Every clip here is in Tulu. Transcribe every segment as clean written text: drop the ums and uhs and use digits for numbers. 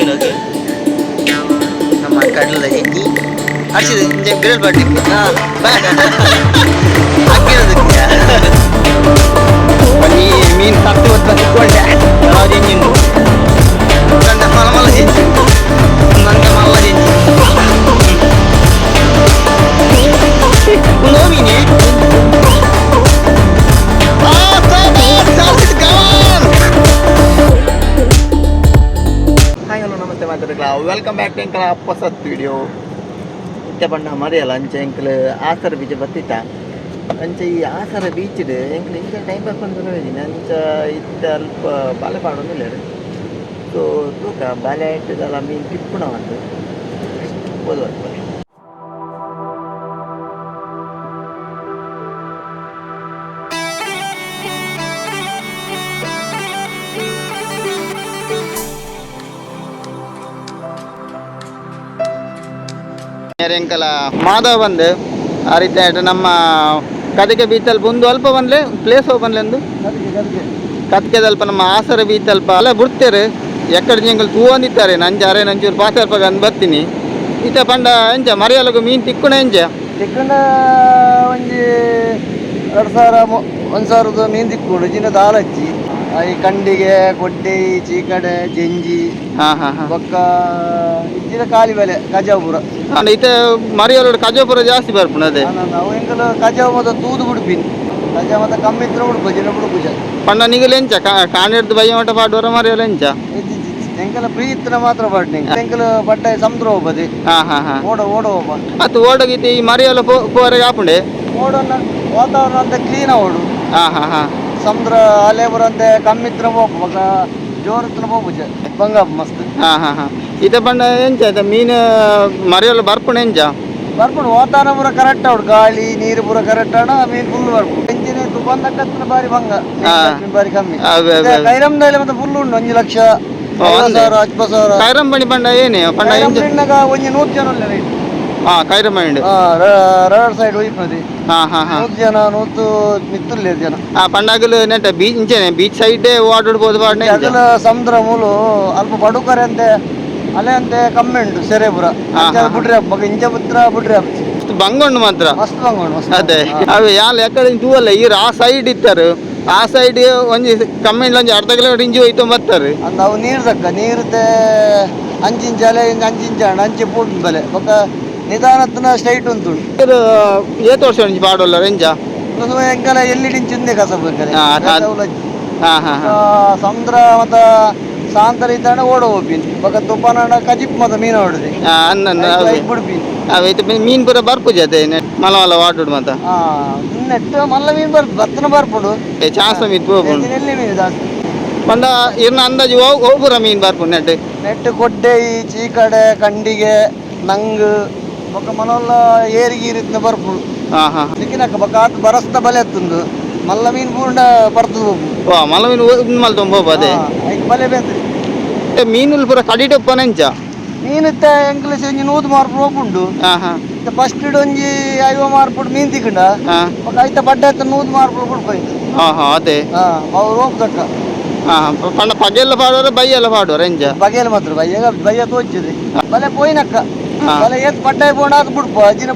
ಮೀನು ಓಕೆ ನಮ್ಮ ಕಡಲದ ಜೆಂಜಿ ಹರ್ಷಿದ ಬಿರಲ್ ಪಾಟಿ ಅಕ್ಕಿರೋದಕ್ಕೆ ಬನ್ನಿ ಮೀನು ಸತ್ತು ಹೊತ್ತ ಸಿಕ್ಕೊಂಡೆ ಯಾವ ಜೆಂಜಿ ಕಂಡ ಮಲ ಮಲ್ಲ ಜೆಂಜಿ ನಂಗೆ ಮಲ್ಲ ಜೆಂಜಿ ಒಂದು ಮೀನಿ. ಹಾಯ್ ಹಲೋ ನಮಸ್ತೆ ಮಾತಾಡಕ್ಲ welcome back to ಎಂಕಲ ಹೊಸತ್ ವಿಡಿಯೋ. ಇತ್ತೆ ಪಂಡ ಮರಿಯಲ್ಲ ಅಂಚೆ ಎಂಕಲ್ ಆಸರ ಬೀಚ್ ಬತ್ತಿತ್ತ. ಅಂಚೆ ಈ ಆಸರ ಬೀಚ್ಡ್ ಎಂಕಲ್ ಇಂಚ ಟೈಮ್ ಪಾಸ್ ಪಂದ್ ಅಂಚ ಇತ್ತೆ ಅಲ್ಪ ಬಾಲೆ ಪಾಡೊಂದಿಲ್ಲ. ಸೊ ತೂಕ ಬಾಲೆ ಇಟ್ಟದಲ್ಲ ಮೀನು ತಿಪ್ಪುಣ ಒಂದು ಓದುವ. ಎಂಕಲ ಮಾಧವ ಬಂದು ಆ ರೀತಿ ಆಯ್ತು. ನಮ್ಮ ಕದಿಕೆ ಬೀಚಲ್ಲಿ ಬಂದು ಅಲ್ಪ ಬಂದ್ಲೆ ಪ್ಲೇಸ್ ಓಪನ್ಲೆಂದು ಕತ್ಕೆದಲ್ಪ ನಮ್ಮ ಆಸರ ಬೀಚ್ ಅಲ್ಪ ಅಲ್ಲ ಬಿಡ್ತೇರೆ. ಎಕ್ಕಡ ಎಂಕಲ್ ತೂವಂದಿತ್ತಾರೆ ನಂಜಾರೆ ನಂಚೂರು ಪಾಸರ್ಪ ಅಂದ್ ಬರ್ತೀನಿ. ಇತ್ತ ಪಂಡ ಎಂಚ ಮರಿಯಲಗು ಮೀನು ತಿಕ್ಕುಣ ಎಂಚ? ತಿಕ್ಕಂಡ ಒಂಜಿ 2000 1000ದ ಮೀನು ತಿಕ್ಕುಂಡು ಜಿನ ದಾಲಜ್ಜಿ ಈ ಕಂಡಿಗೆ ಕೊಡ್ಡೆ ಚೀಕಡೆ ಜೆಂಜಿ ಹಾ ಹಾ ಹಾ ಬೊಕ್ಕ ಇಜ್ಜಿನ ಖಾಲಿ ಬೆಲೆ ಕಜಾಪುರ. ಅಂಡ ಇತ್ತೆ ಮರಿಯಲೋಡು ಕಜಾಪುರ ಜಾಸ್ತಿ ಬರ್ಪುಣ ಅದೇ. ನಾವು ಎಂಕಲು ಕಜಾವು ಮತ್ತ ತೂದು ಬಿಡ್ಪಿನ್ ಕಜಾ ಮತ್ತ ಕಮ್ಮಿ ಇತ್ರ ಬಿಡ್ಪು ಜಿನ ಬಿಡ್ಪುಜ. ಪಂಡ ನಿಗಲು ಎಂಚ ಕಾಣಿರ್ದು ಬಯ್ಯ ಮಟ್ಟ ಪಾಡುವರ ಮರಿಯಲ ಎಂಚ? ಎಂಕಲ ಫ್ರೀ ಇತ್ರ ಮಾತ್ರ ಪಾಡ್ನಿ ಎಂಕಲು ಬಟ್ಟೆ ಸಮುದ್ರ ಹೋಗ್ಬದಿ. ಹಾ ಹಾ ಹಾ ಓಡ ಓಡ ಹೋಗ. ಅತ್ತು ಓಡೋಗಿತ್ತು ಈ ಮರಿಯಲ ಪೋರೆಗೆ ಆಪುಂಡೆ. ಓಡೋಣ ವಾತಾವರಣ ಅಂತ ಕ್ಲೀನ್ ಓಡು. ಹಾ ಹಾ ಹಾ ಸಮುದ್ರ ಅಲೆ ಬರಂತೆ ಕಮ್ಮಿ ಇತ್ರ ಹೋಗು ಬೊಕ್ಕ ಜೋರ್ ಇತ್ರ ಹೋಗುಜ ಬಂಗ ಮಸ್ತ್. ಹಾ ಹಾ ಹಾ ಇತ್ತೆ ಪಂಡ ಎಂಚ ಆಯ್ತಾ ಮೀನು ಮರಿಯಲ ಬರ್ಪುಣ ಎಂಚ? ಬರ್ಪುಂಡು ವಾತಾವರಣ ಪೂರ ಕರೆಕ್ಟ್ ಅವಡು ಗಾಳಿ ನೀರು ಪೂರ ಕರೆಕ್ಟ್ ಆಡ ಮೀನು ಫುಲ್ ಬರ್ಪುಂಡು ಎಂಜಿನ ಬಂದಕ್ಕತ್ರ ಬಾರಿ ಬಂಗ ಮೀನ್ ಕಟ್ಪಿನ ಬಾರಿ ಕಮ್ಮಿ. ಅವೆ, ಅವೆ, ಅವೆ. ಕೈರಮ್ದಲ್ಲಿ ಮತ್ತೆ ಫುಲ್ ಉಂಟು 1 ಲಕ್ಷ 50,000 50,000. ಕೈರಂಬಣಿ ಪಂಡ ಏನೇ ಪಂಡ ಎಂಚ? ಕೈರಂಬಣಿನಾಗ ಒಂಜಿ 100 ಜನ ಉಲ್ಲೆರ್ ಐಟ್. ಹಾ ಕೈರಂಬಣಿ. ಆ, ರಡರ್ ಸೈಡ್ ಒಯ್ಪುನದಿ. ಹಾ ಹಾ ಹಾ 100 ಜನ 100 ಮಿತ್ತುಲ್ಲೆರ್ ಜನ. ಆ ಪಂಡಾಗಲು ನೆಟ್ಟ ಬೀಚ್ ಇಂಚೆನೆ ಬೀಚ್ ಸೈಡ್ ವಾಡುಡ್ಬೋದು ಪಾಡ್ನೆ ಎಂಚ? ಅಗಲ ಸಮುದ್ರ ಮೂಲು ಅಲ್ಪ ಬಡುಕರೆ ಅಂತೆ ಅಲೆ ಅಂತೆ ಕಮ್ಮಿ ಉಂಟು ಸೆರೆ ಪೂರ ಅಂಚ ಬುಡ್ರೆ ಬೊಕ ಇಂಚ ಪುತ್ರ ಬುಡ್ರೆ. ಮಸ್ತ್ ಬಂಗ ಉಂಡು ಮಾತ್ರ. ಮಸ್ತ್ ಬಂಗ ಉಂಡು ಮಸ್ತ್. ಅದೇ ಅವೆ ಯಾಲ್ ಎಕಡೆ ತೂವಲ್ಲ ಈರ್ ಆ ಸೈಡ್ ಇತ್ತಾರೆ ಆ ಸೈಡ್ ಒಂಜಿ ಕಮ್ಮಿ ಒಂಜಿ ಅರ್ಧ ಕಿಲೋಮೀಟರ್ ಇಂಚಿ ಹೋಯ್ತು ಬರ್ತಾರೆ. ಅಂದ್ ಅವು ನೀರು ತಕ್ಕ ನೀರುತೆ ಅಂಚಿಂಚ ಅಲೆ ಅಂಚಿಂಚ ಅಂಡ್ ಅಂಚೆ ಪೋಟು ಬಲೆ ಬೊಕ ನಿಧಾನತ್ನ ಸ್ಟ್ರೈಟ್ ಉಂಟು. ಈರ್ ಏತ್ ವರ್ಷ ಒಂಜಿ ಪಾಡೋಲ್ಲ ಎಂಚ? ಎಂಕಲ ಎಲ್ಲಿ ಡಿಂಚಿಂದೆ ಕಸಬು ಎಂಕಲೆ. ಹಾ, ಹಾ ಹಾ ಹಾ ಸಮುದ್ರ ಮತ್ತ ಸಾಂತರ ಇತ್ತಾಂಡ ಓಡ ಹೋಗ್ಬಿನ್ ಬೊಕ ತುಪಾನ ಕಜಿಪ್ ಮತ್ತ ಮೀನು ಹೊಡುದು. ಹಾ ಅನ್ನ ಅವೆ ಬಿಡ್ಪಿನ್. ಅವೆ ಇತ್ತೆ ಮೀನ್ ಪೂರ ಬರ್ಪುಜ ಅದೇ ಮಲ ಮಲ ವಾಡುಡು ಮಾತ. ಹಾ ನೆಟ್ ಮಲ್ಲ ಮೀನು ಬರ್ ಬತ್ತನ ಬರ್ಪುಂಡು. ಚಾನ್ಸ್ ಮಿತ್ ಹೋಗ್ಬೋದು. ಎಲ್ಲಿ ಮೀನು ಜಾಸ್ತಿ? ಪಂಡ ಇರ್ನ ಅಂದಾಜು ಓಪುರ ಮೀನ್ ಬರ್ಪುಂಡು ನೆಟ್? ನೆಟ್ ಕೊಡ್ಡೆ ಚೀಕಡೆ ಕಂಡಿಗೆ ನಂಗ್ ಬೊಕ ಮನೊಲ್ಲ ಏರಿ ಗೀರಿತ್ನ ಬರ್ಪುಂಡು. ಹಾ ಹಾ ಸಿಕ್ಕಿನಕ್ಕ ಬೊಕ ಆತ್ ಬರಸ್ತ ಬಲೆ ಎತ್ತುಂದು ಮಲ್ಲ ಮೀನು ಪೂರ್ಣ ಬರ್ತದ ಹೋಗು. ವಾ ಮಲ್ಲ ಮೀನು ಮಲ್ ತೊಂಬ ಅದೇ. ಐಕ್ ಬಲೆ ಬೇತ್ರಿ. ಮೀನುಲ್ ಪೂರ ಕಡಿಟೊಪ್ಪನ ಎಂಚ? ಮೀನು ಇತ್ತ ಎಂಕ್ಲ ಒಂಜಿ 100 ಮಾರ್ಪು ಹೋಗುಂಡು. ಹಾ ಹಾ ಫಸ್ಟ್ ಒಂಜಿ 50 ಮಾರ್ಪುಡು ಮೀನು ತಿಕ್ಕಂಡ. ಹಾ ಬೊಕ ಐತ ಬಡ್ಡೆ ಆಯ್ತ 100 ಮಾರ್ಪುಡು ಬಿಡ್ಪೋಯ್ತು. ಹಾ ಹಾ ಅದೇ. ಹಾ ಅವ್ರು ಹೋಗ್ತಕ್ಕ. ಹಾ ಪಂಡ ಪಗೆಲ್ಲ ಪಾಡುವರ ಬೈಯೆಲ್ಲ ಪಾಡುವರ ಎಂಚ? ಬಗೆಯಲ್ಲ ಮಾತ್ರ ಬಯ್ಯ ಬಯ್ಯ ತೋಚಿದ್ರಿ ಬಲೆ ಪೋಯಿನಕ್ಕ. ಹಾ. ಬಲೆ ಏತ್ ಪಡ್ಡಾಯ್ ಪೋಂಡ ಆತ್ ಬಿಡ್ಪು ಅಜಿನ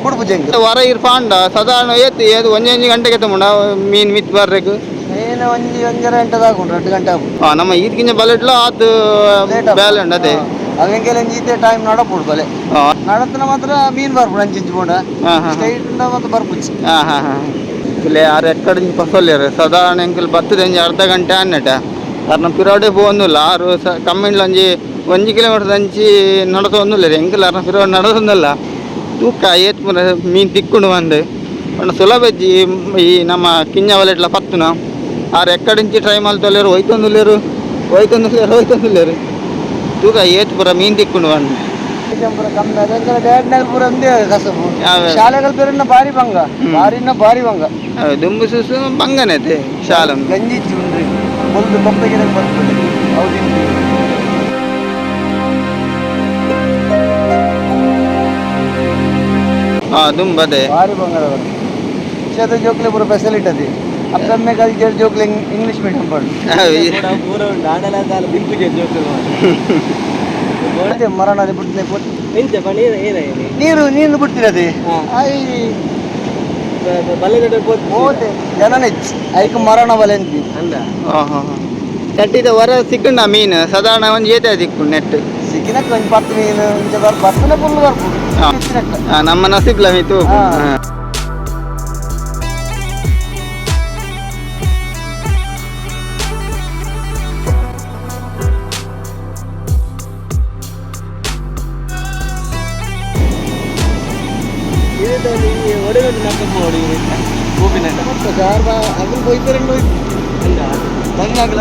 ಬಿಡ್ಪು ಜಂಗ್. ವರ ಇರ್ ಪಾಂಡ ಸಾಧಾರಣ ಏತ್ ಏತ್ ಒಂಜಿ ಒಂಜಿ ಗಂಟೆಗೆ ತಗೊಂಡ ಮೀನ್ ಮಿತ್ ಬರ್ರೆಗ್? ಮೀನು ಒಂಜಿ ಒಂಜರ ಗಂಟೆದಾಗುಂಡು 2 ಗಂಟೆ ಆಪುಂಡು. ಹಾ ನಮ್ಮ ಈದ್ಕಿಂಜ ಬಲೆಟ್ಲ ಆತ್ ಬ್ಯಾಲೆಂಡ್ ಅದೇ. ಅವೆಂಕೆಲ್ಲ ಒಂಜಿ ಈತೆ ಟೈಮ್ ನಡಪುಡು ಬಲೆ. ಹಾ ನಡತನ ಮಾತ್ರ ಮೀನ್ ಬರ್ಪುಡು ಅಂಚಿಂಚಿ ಪೋಂಡ. ಹಾ ಹಾ ಸ್ಟ್ರೈಟ್ ಮಾತ್ರ ಬರ್ಪುಚ್ಚಿ. ಹಾ ಹಾ ಹಾ ಇಲ್ಲಿ ಆರು ಎಕ್ಕಡೆ ಪಸೊಲ್ಲೇರು ಸಾಧಾರಣ ಎಂಕಲ್ ಬತ್ತದ ಒಂಜಿ ಅರ್ಧ ಗಂಟೆ ಅನ್ನಟ ಅರ್ನ ಪಿರೋಡೆ ಪೋವೊಂದುಲ್ಲ ಆರು ಸ ಕಮ್ಮಿಂಡ್ಲ ಒಂಜಿ ಒಂಜಿ ಕಿಲೋಮೀಟರ್ ಅಂಚಿ ನಡತೊಂದುಲ್ಲ ಎಂಕಲ್ ಅರ್ನ ಪಿರೋಡ್ ನಡತೊಂದಲ್ಲ ತೂಕ ಏತ್ ಪೂರ ಮೀನು ತಿಕ್ಕುಂಡು ಬಂದು ಪಂಡ ಸುಲಭ ಇಜ್ಜಿ ಈ ನಮ್ಮ ಕಿಂಜ ವಲೆಟ್ಲ ಪತ್ತುನ ಆರು ಎಕ್ಕಡಿಂಚಿ ಟ್ರೈ ಮಲ್ತೊಲ್ಲೇರು ಹೋಯ್ತೊಂದುಲ್ಲೇರು ಹೋಯ್ತೊಂದುಲ್ಲೇರು ಹೋಯ್ತೊಂದುಲ್ಲೇರು ತೂಕ ಏತ್ ಪೂರ ಮೀನು ತಿಕ್ಕುಂಡು ಬಂದು. ಪೂರ ಕಮ್ಮಿ ಅದಂದ್ರೆ ಡ್ಯಾಡ್ನಾಗ ಪೂರ ಒಂದೇ ಕಸಬು. ಯಾವ್ಯಾವ? ಶಾಲೆಗಳ ಪೇರಿನ ಬಾರಿ ಬಂಗ ಬಾರಿನ ಬಾರಿ ಬಂಗ. ದುಂಬು ಸುಸು ಬಂಗನೆ ಶಾಲೆ. ಗಂಜಿ ಇಚ್ಚಿ ಉಂಡ್ರಿ ಬೊಲ್ದು ಬೊಪ್ಪೆಗೆ ಬರ್ತದೆ ಹೌದು. ಹಾ ದುಂಬದೆ. ಬಾರಿ ಬಂಗಾರ ವಿಷಯದ ಜೋಕ್ಲೆ ಪೂರ ಫೆಸಿಲಿಟಿ ಅದಿ ಅಪ್ಪಮ್ಮೆ ಕಲ್ಚರ್ ಜೋಕ್ಲೆ ಇಂಗ್ಲಿಷ್ ಮೀಡಿಯಂ ಪಂಡು. ಪೂರ ಉಂಡು ಆಂಡಲ ದಾಲ ಬಿಂಕು ಜೋಕುಲು. ಮತ್ತೆ ಮರಣ ಬಿಡ್ತದೆ. ಎಂಚ ಪಂಡ ಏನಾಯ್ತು? ನೀರು ನೀರು ಬಿಡ್ತಿರದೆ. I. ಬಲ್ಲೆ ಹೋತೆ ಜನನೆ ಐಕ್ ಮರಣ ಬಲೆ ಅಂದ್ವಿ. ಅಂದ. ಚಟ್ಟಿದ ಹೊರ ಸಿಕ್ಕುಂಡ ಮೀನು ಸಾಧಾರಣ ಒಂದು ಏತೆ ದಿಕ್ಕು ನೆಟ್? ಸಿಕ್ಕಿನಕ್ಕ ಒಂಜಿ 10 ಮೀನು ಇಂಚ ಬರ್ ಬತ್ತನೆ ಫುಲ್ ಬರ್ಪುಂಡು. ಇತ್ತಿನಕ್ಕ. ನಮ್ಮ ನಸೀಬ್ಲ ಮೀತು. ಇದರಲ್ಲಿ ಒಡೆಗೊಂದು ನಕ್ಕ ಬೋಡಿ ಗೋಪಿನ. ಜಾರ್ ಬಾ ಅಗಲ್ ಹೋಯ್ತಾರೆ. ಅಂದ. ದಂಗೆ ಆಗಲ.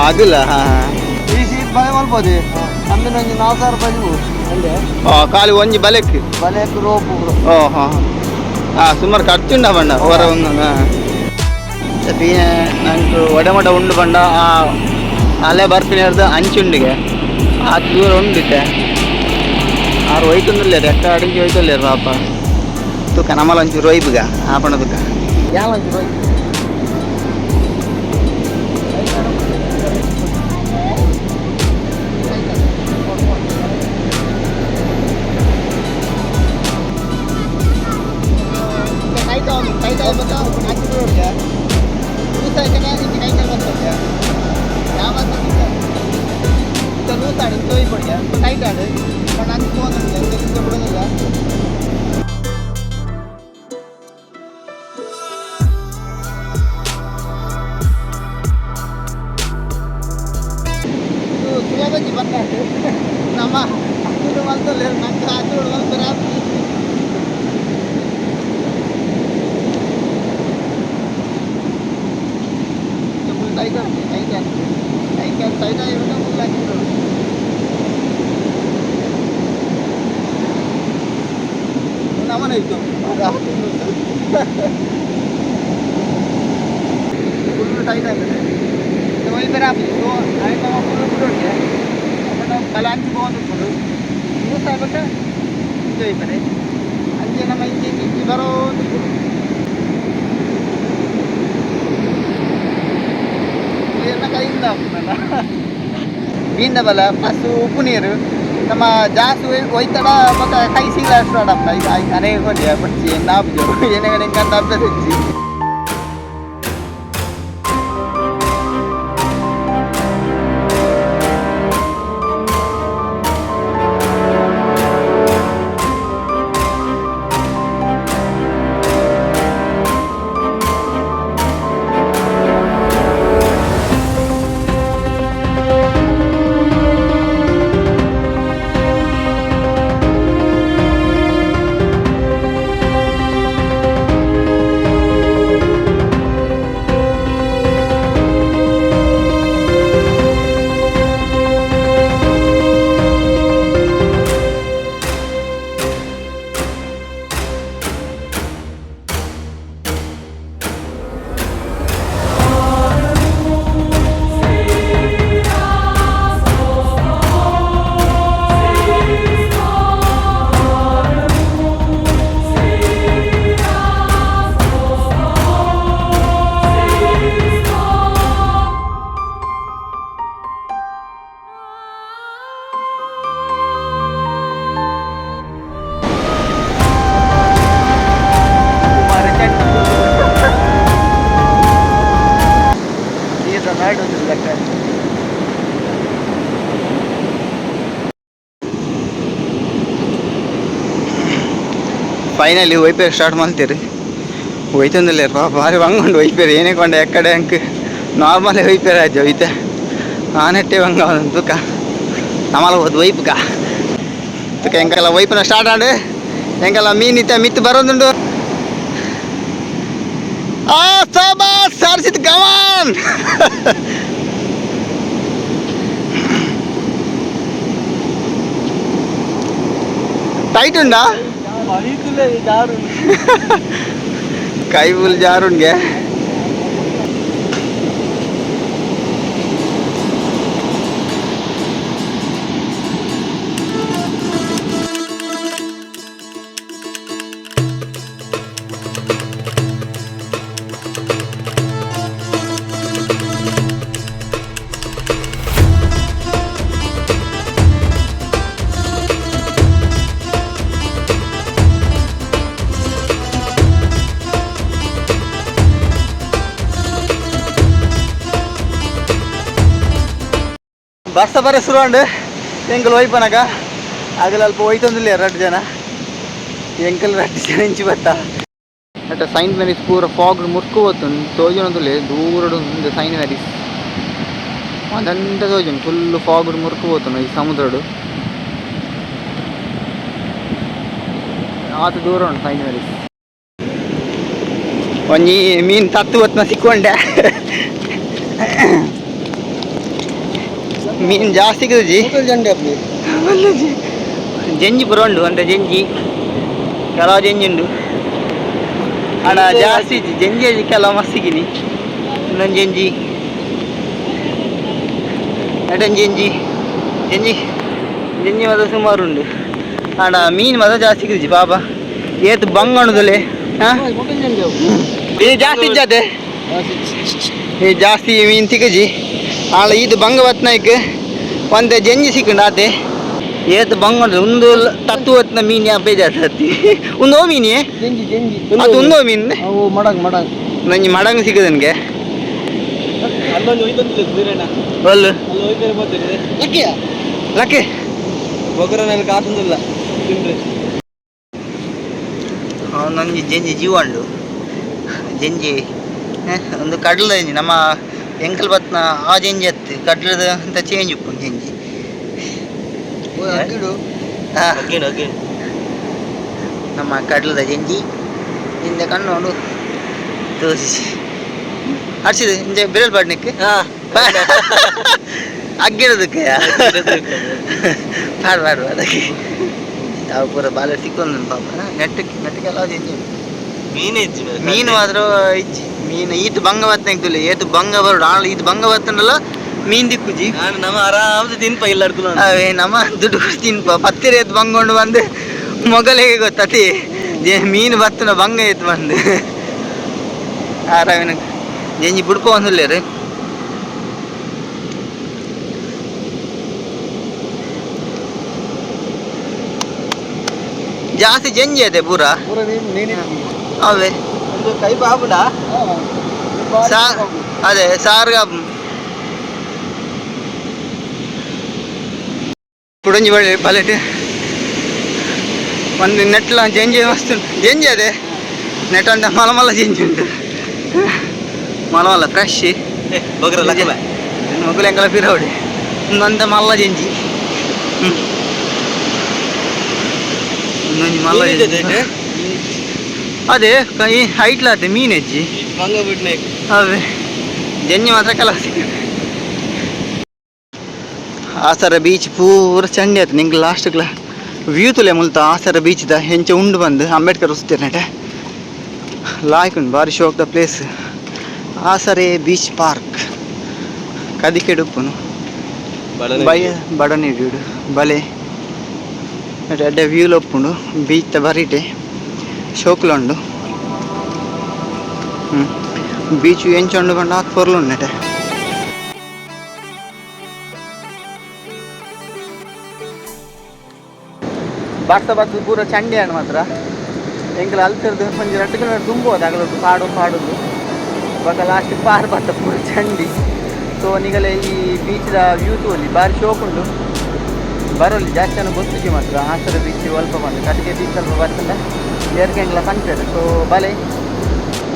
ಅದಿಲ್ಲ, ಹಾಂ. ಈ ಸೀಟ್ ಬಲೆ ಮಲ್ಪೋದೆ ಅಂದಿನ ಒಂಜಿ 4000 ರೂಪಾಯಿ. ಅಂದೆ. ಖಾಲಿ ಒಂಜಿ ಬಲೆಕ್? ಬಲೆಕ್ ರೋಪು. ಓ, ಹಾಂ ಹಾಂ, ಸುಮಾರು ಖರ್ಚುಂಡ ಬಂಡ ಹೊರ ಒಂದು ನಂಗೆ ಒಡೆ ಮಟ ಉಂಡು ಬಂಡ ಆ ಅಲೆ ಬರ್ಪಿನ ಹಿಡ್ದು ಅಂಚುಂಡಿಗೆ ಆತ್ ದೂರ ಉಂಡಿತ್ತೆ. ಆರು ಹೋಯ್ತಂದಿಲ್ಲ, ರೆಕ್ಕ ಅಡಿಗೆ ಹೋಯ್ತಲ್ಲ ಪಾಪ. ತುಕ್ಕ ನಮ್ಮಲ್ಲ ಒಂಚೂರು ಒಯ್ಬುಗ ಆಪಣ ತುಕ್ಕ. ಯಾವ ಒಂಜಿ ರೋಯ್ತು. ನಮ್ಮ ಅಕ್ಕುಡು ಮಲ್ತಲ್ಲ, ನಂಗೆ ಆಚುಡು ಮಲ್ತಾರೆ. ಫುಲ್ ಟೈಟ್ ಆಗಿದೆ, ಟೈಟ್ ಆಗ್ತದೆ, ಟೈಟ್ ಟೈಟ್ ಆಗಿಬಿಟ್ಟು ಫುಲ್ ಹಾಕಿಬಿಡೋದು. ನಮನ ಇತ್ತು, ಫುಲ್ ಟೈಟ್ ಆಗ್ತದೆ. ಒಯ್ದರೆ ಆಪುಜಿ. ಆಯ್ತು, ಫುಲ್ ಬಿಡೋಕೆ ಬಲ ಅಂಚು ಪೋವೊಂದುಪ್ಪುಂಡು. ಯೂಸ್ ಆಗುತ್ತೆ, ಇಂಚ ಒಯ್ಪೆರೆ. ಅಂಚೆ ನಮ್ಮ ಇಂಚೆ ಇಂಚೆ ಇಂಚೆ ಬರೋದು ಎನ್ನ ಕೈಯಿಂದ ಆಪುನಲ್ಲ. ಮೀನಿನ ಬಲ ಪ್ಲಸ್ ಉಪ್ಪು ನೀರು ನಮ್ಮ ಜಾಸ್ತಿ ಒಯ್ತಡ ಬೊಕ ಕೈ ಸೀಲ ಸ್ಟಾರ್ಟ್ ಆಪುಂಡು. ಐಕ್ ಅನೇಕ ಕೊಡಿ ಬೊಡ್ಚಿ ಎನ್ನ ಆಪುಜಿ, ಏನೇ ಎಂಕಂತ ಅಭ್ಯಾಸ ಇಜ್ಜಿ. ನೀರು ನಾಡ್ ಒಂದು ಲೆಕ್ಕ. ಫೈನಲಿ ಒಯ್ಪೇರು ಸ್ಟಾರ್ಟ್ ಮಾಡ್ತೀರಿ. ಒಯ್ತಂದಿಲ್ಲ ಪಾಪ, ಭಾರಿ ಬಂಗುಂಡು ಒಯ್ಪೇರು. ಏನೇ ಕೊಂಡ ಎಕ್ಕಡೆ ಅಂಕ್ ನಾರ್ಮಲ್ ಒಯ್ಪೇರು ಆಯ್ತು. ಒಯ್ತೆ ಆನೆಟ್ಟೆ ಬಂಗ ತುಕ್ಕ ನಮ್ಮಲ್ಲ ಹೋದ್ ಒಯ್ಪುಕ ತುಕ್ಕ. ಎಂಕೆಲ್ಲ ಒಯ್ಪುನ ಸ್ಟಾರ್ಟ್ ಆಂಡ್ ಎಂಕೆಲ್ಲ ಮೀನ್ ಇತ್ತ ಮಿತ್ತು ಬರೋದುಂಡು. ಆ ಸಬಾಸ್ ಸರ್ಸಿತ್ ಕಮಾನ್. ಟೈಟ್ ಉಂಡಾ? ಜಾರು. ಕೈ ಫುಲ್ ಜಾರುಂಡ್ಗೆ. ಬರ್ಸ ಬರ ಶುರು ಎಂಕಲ್ ಒಯ್ಪನಕ ಅಗಲ ಅಲ್ಪ ಒಯ್ತೊಂದಿಲ್ಲ ಎರಡು ಜನ ಎಂಕಲ್ ರಡ್ಡು ಜನ ಇಂಚಿ ಬತ್ತ. ಅಟ್ಟ ಸೈಂಟ್ ಮ್ಯಾರೀಸ್ ಪೂರ ಫಾಗ್ ಮುರ್ಕು ಹೋತುಂಡು ತೋಜೊಂದುಲ್ಲೆ. ದೂರಡು ಉಂದು ಸೈಂಟ್ ಮ್ಯಾರೀಸ್ ಅದಂತ ತೋಜುಂಡು. ಫುಲ್ ಫಾಗ್ ಮುರ್ಕು ಹೋತುಂಡು ಈ ಸಮುದ್ರಡು. ಆತ ದೂರ ಉಂಟು ಸೈಂಟ್ ಮ್ಯಾರೀಸ್. ಒಂಜಿ ಮೀನ್ ತತ್ತು ಹೊತ್ನ ಸಿಕ್ಕೊಂಡೆ. ಮೀನ್ ಜಾಸ್ತಿ ಸಿಕ್ಕುಜಿ. ಜಂಡೆ ಅಪ್ಲಿ. ಜಂಜಿ ಪೂರ ಉಂಡು ಅಂದ್ರೆ ಜಂಜಿ ಕೆಲವು ಜಂಜಿ ಉಂಡು ಅಣ್ಣ. ಜಾಸ್ತಿ ಇಜ್ಜಿ ಜಂಜಿ. ಕೆಲವು ಮಸ್ತಿಗಿನಿ. ಇನ್ನೊಂದು ಜಂಜಿ, ಎಡನ್ ಜಂಜಿ ಜಂಜಿ ಜಂಜಿ ಮಾತ್ರ ಸುಮಾರು ಉಂಡು ಅಣ್ಣ. ಮೀನು ಮಾತ್ರ ಜಾಸ್ತಿ ಸಿಕ್ಕುಜಿ ಪಾಪ. ಏತು ಬಂಗ ಉಂಡುದಲ್ಲೇ. ಹಾಂ, ಈ ಜಾಸ್ತಿ ಇಜ್ಜಾತೆ. ಈ ಜಾಸ್ತಿ ಮೀನು ತಿಕ್ಕುಜಿ. ಆಳ ಇದು ಬಂಗ ಬತ್ನಾಯ್ಕ್ ಒಂತೆ ಜಂಜಿ ಸಿಕ್ಕುಂಡು ಆತೆ. ಏತ್ ಬಂಗ ಉಂಡು. ಒಂದು ತತ್ತು ಹೊತ್ತಿನ ಮೀನು ಯಾ ಬೇಜಾರ್ತಿ. ಒಂದು ಓ ಮೀನಿಯೇ? ಜಂಜಿ ಜಂಜಿ. ಅದು ಒಂದು ಮೀನು. ಅವು ಮಡಂಗ್ ಮಡಂಗ್. ನಂಜಿ ಮಡಂಗ್ ಸಿಕ್ಕುದು ನನಗೆ. ಅಲ್ಲೊಂದು ಹೋಯ್ತಂತಿಲ್ಲ ವೀರಣ್ಣ. ಒಲ್ಲು? ಅಲ್ಲಿ ಹೋಯ್ತಾರೆ ಬರ್ತಾರೆ. ಲಕ್ಕಿಯ. ಲಕ್ಕೆ. ಬೊಗರನಲ್ಲಿ ಕಾತೊಂದಿಲ್ಲ ತಿಂದ್ರೆ. ಅವನೊಂಜಿ ಜಂಜಿ ಜೀವ ಉಂಡು ಜಂಜಿ. ಒಂದು ಕಡಲ ಜಂಜಿ. ನಮ್ಮ ಎಂಕಲ್ ಬತ್ನ ಆ ಜಂಜಿ ಅತ್ತು ಕಡಲದ ಅಂತ ಚೇಂಜ್ ಉಪ್ಪು ಜಂಜಿ. ಅಗ್ಗಿಡು. ಹಾ. ಅಗ್ಗೇನು ಅಗ್ಗೇನು. ನಮ್ಮ ಕಡಲದ ಜಂಜಿ ಹಿಂದೆ ಕಣ್ಣು ತೋರಿಸಿ ಹರ್ಷಿದ ಇಂಜೆ ಬಿರಲ್ ಪಾಡ್ನಿಕ್ಕೆ ಅಗ್ಗಿರೋದಕ್ಕೆ ಪಾಡು ಪಾಡು ಅದಕ್ಕೆ ತಾವು ಪೂರ ಬಾಲ ಸಿಕ್ಕೊಂದು ಪಾಪ. ನೆಟ್ ನೆಟ್ಗೆಲ್ಲ ಜಂಜಿ ಉಂಟು. ಮೀನು ಹೆಚ್ಚು. ಮೀನು ಮಾತ್ರ ಇಜ್ಜಿ. ಮೀನು ಈತ ಬಂಗ ಬತ್ತನ ಇದ್ದಿಲ್ಲ. ಏತು ಬಂಗ ಬರೋಡು ಆಳ್ ಈತ ಬಂಗ ಬತ್ತನಲ್ಲ ಮೀನ್ ದಿಕ್ಕುಜಿ. ನಾನು ನಮ್ಮ ಆರಾಮ್ಸೆ ತಿನ್ಪ ಇಲ್ಲ. ಅವೇ ನಮ್ಮ ದುಡ್ಡು ಕೊಟ್ಟು ತಿನ್ಪ. ಪತ್ತಿರ ಏತ್ ಬಂಗೊಂಡು ಬಂದು ಮೊಗಲಿಗೆ ಗೊತ್ತತಿ ಮೀನು ಬತ್ತನ ಬಂಗ ಏತ್ ಬಂದು ಆರಾಮಿನ ಜಂಜಿ ಬುಡ್ಕೊ ಬಂದಿಲ್ಲೇರು. ಜಾಸ್ತಿ ಜಂಜಿ ಅದೇ ಪೂರ. ಪೂರ ಮೀನು ಮೀನು. ಅವೇ. ಒಂದು ಕೈ ಬಾಬುಡ. ಸಾ ಅದೇ ಸಾರ್ಗ ಕುಡಂಜಿ ಬಳೆ ಬಲೆಟ್ ಒಂದು ನೆಟ್ಲ ಜಂಜಿ ಮಸ್ತ್ ಉಂಟು. ಜಂಜಿ ಅದೇ ನೆಟ್ ಅಂತ ಮಲ ಮಲ ಜಂಜಿ ಉಂಟು. ಮಲ ಮಲ್ಲ ಫ್ರೆಶ್. ಬೊಗರ ಲಕ್ಕಬ. ಮೊಗಲು ಎಂಕಲ ಪಿರವಡಿ ಇನ್ನೊಂದು ಮಲ್ಲ ಜಂಜಿ. ಇನ್ನೊಂದು ಮಲ್ಲ ಜಂಜಿ. ಅದೇ ಕೈ ಹೈಟ್ಲಾತೆ ಮೀನು ಹೆಜ್ಜಿ. ಬಂಗ ಬಿಡ್ನೆ. ಅವೇ ಜಂಜಿ ಮಾತ್ರ ಕೆಲಸ. ಆಸರ ಬೀಚ್ ಪೂರ ಚಂಡಿ ಆಯ್ತು. ನಿಂಗೆ ಲಾಸ್ಟ್ ಗ್ಲಾ ವ್ಯೂ ತುಲೆ ಮುಲ್ತ ಆಸರ ಬೀಚ್ದ ಹೆಂಚ ಉಂಡು ಬಂದು ಅಂಬೇಡ್ಕರ್ ವಸ್ತಿರ್ನಟೆ ಲಾಯ್ಕ್ ಉಂಡು. ಬಾರಿ ಶೋಕ್ the place Asare beach park. ಕದಿಕೆಡುಪ್ಪುನು ಬಯ ಬಡನಿಡು ಬಲೆ ಎಡ್ಡೆ ವ್ಯೂ ಲೊಪ್ಪುಂಡು. ಬೀಚ್ ಬರಿಟೆ ಶೋಕ್ಲ ಉಂಡು. ಬೀಚ್ ಎಂಚ ಉಂಡು ಪಂಡ ಆತ್ ಪೊರ್ಲು ಉಂಡಟೆ. ಬರ್ಸ ಬತ್ತು ಪೂರ ಚಂಡಿ ಹಣ್ಣು ಮಾತ್ರ. ಎಂಕಲ್ ಅಲ್ತಿರ್ದು ಒಂಜಿ 2 ಕಿಲೋಮೀಟರ್ ತುಂಬೋದು ಅಗಲೊಟ್ಟು ಪಾಡು ಪಾಡುದು. ಬೊಕ ಲಾಸ್ಟ್ ಪಾರ್ ಬತ್ತ ಪೂರ ಚಂಡಿ. ಸೊ ನಿಗಲೆ ಈ ಬೀಚ್ದ ವ್ಯೂ ತೂಲಿ. ಬಾರಿ ಶೋಕ್ ಉಂಡು. ಬರೋಲಿ ಜಾಸ್ತಿ ಜನ ಗೊತ್ತಿಜಿ ಮಾತ್ರ. ಆಸರ ಬೀಚ್ ಅಲ್ಪ ಬಂದು ಕಟ್ಟಿಗೆ ಬೀಚ್ ಸ್ವಲ್ಪ ಬರ್ತದೆ ಏರ್ಕೆಂಗ್ಲ ಪಂಚರ್. ಸೊ ಬಲೆ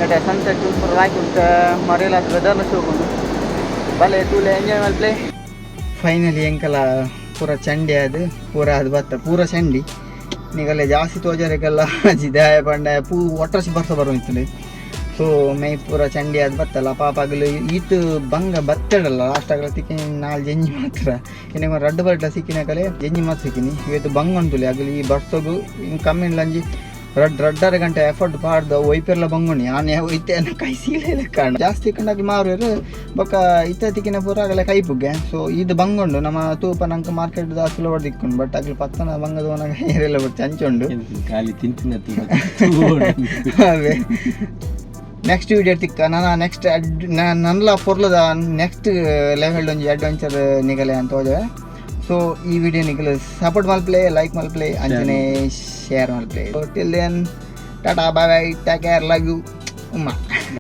ನಟೆ ಸನ್ಸೆಟ್ ಪೂರ ಲಾಯ್ಕ್ ಉಂಟು. ಮರೆಯಲ್ಲ ವೆದರ್ನ ಶೋಕ್ ಉಂಟು. ಬಲೆ ತೂಲೆ, ಎಂಜಾಯ್ ಮಲ್ಪ್ಲೆ. ಫೈನಲಿ ಎಂಕಲ ಪೂರ ಚಂಡಿ ಅದು ಪೂರ ಅದು ಬತ್ತ ಪೂರ ಚಂಡಿ. ನಿಗಲೆ ಜಾಸ್ತಿ ತೋಜರೆಗೆಲ್ಲ ಜಿದಾಯ ಪಂಡ ಪೂ ಒಟ್ರಸಿ ಬರ್ಸ ಬರೋಂತದೆ. ಸೊ ಮೈ ಪೂರ ಚಂಡಿ ಅದು ಬತ್ತಲ್ಲ ಪಾಪ. ಅಗಲು ಈತ್ ಬಂಗ ಬತ್ತಡಲ್ಲ. ಲಾಸ್ಟ್ ಆಗಲ ತಿಕ್ಕಿನಿ ನಾಲ್ ಜಂಜಿ ಮಾತ್ರ. ಇನ್ನು ರಡ್ಡು ಬರಟ್ಲ ಸಿಕ್ಕಿನ ಕಲೆ ಜಂಜಿ ಮಾತ್ರ ಸಿಕ್ಕಿನಿ. ಇವತ್ತು ಬಂಗ ಉಂಟುಲಿ. ಅಗಲು ಈ ಬರ್ಸೋಗು ಹಿಂಗೆ ಕಮ್ಮಿ ಲಂಜಿ ರಡ್ ರಡ್ಡರ ಗಂಟೆ ಎಫರ್ಟ್ ಪಾಡ್ದು ಒಯ್ಪೆರ್ಲ ಬಂಗುಣಿ ಆನೆ ಒಯ್ತೆ ಕೈ ಸೀಳೆ ಕಾರಣ ಜಾಸ್ತಿ ಕಂಡಾಗ ಮಾರುವೆರು. ಬೊಕ್ಕ ಇತ್ತ ತಿಕ್ಕಿನ ಪೂರ ಆಗಲ ಕೈ ಪುಗ್ಗೆ. ಸೊ ಇದು ಬಂಗುಂಡು ನಮ್ಮ ತೂಪ ನಂಗೆ ಮಾರ್ಕೆಟ್ ದಾಸ್ತಿಲ ಹೊಡೆದಿಕ್ಕೊಂಡು. ಬಟ್ ಅಗ್ಲು ಪತ್ತನ ಬಂಗದ ಓನಾಗ ಏರೆಲ್ಲ ಬಿಟ್ಟು ಚಂಚುಂಡು. ಖಾಲಿ ತಿಂತಿನ. ಅವೇ ನೆಕ್ಸ್ಟ್ ವಿಡಿಯೋ ತಿಕ್ಕ. ನಾನು ನೆಕ್ಸ್ಟ್ ನನ್ಲ ಪೊರ್ಲದ ನೆಕ್ಸ್ಟ್ ಲೆವೆಲ್ ಒಂಜಿ ಅಡ್ವೆಂಚರ್ ನಿಗಲೆ ಅಂತ ಹೋದೆ. ಸೊ ಈ ವಿಡಿಯೋ ನಿಗಲು ಸಪೋರ್ಟ್ ಮಲ್ಪ್ಲೆ, ಲೈಕ್ ಮಲ್ಪ್ಲೆ, ಅಂಚನೆ ಶೇರ್ ಮಲ್ಪ್ಲೆ. Till then, tata, bye bye, take care, love you, ಉಮ್ಮ.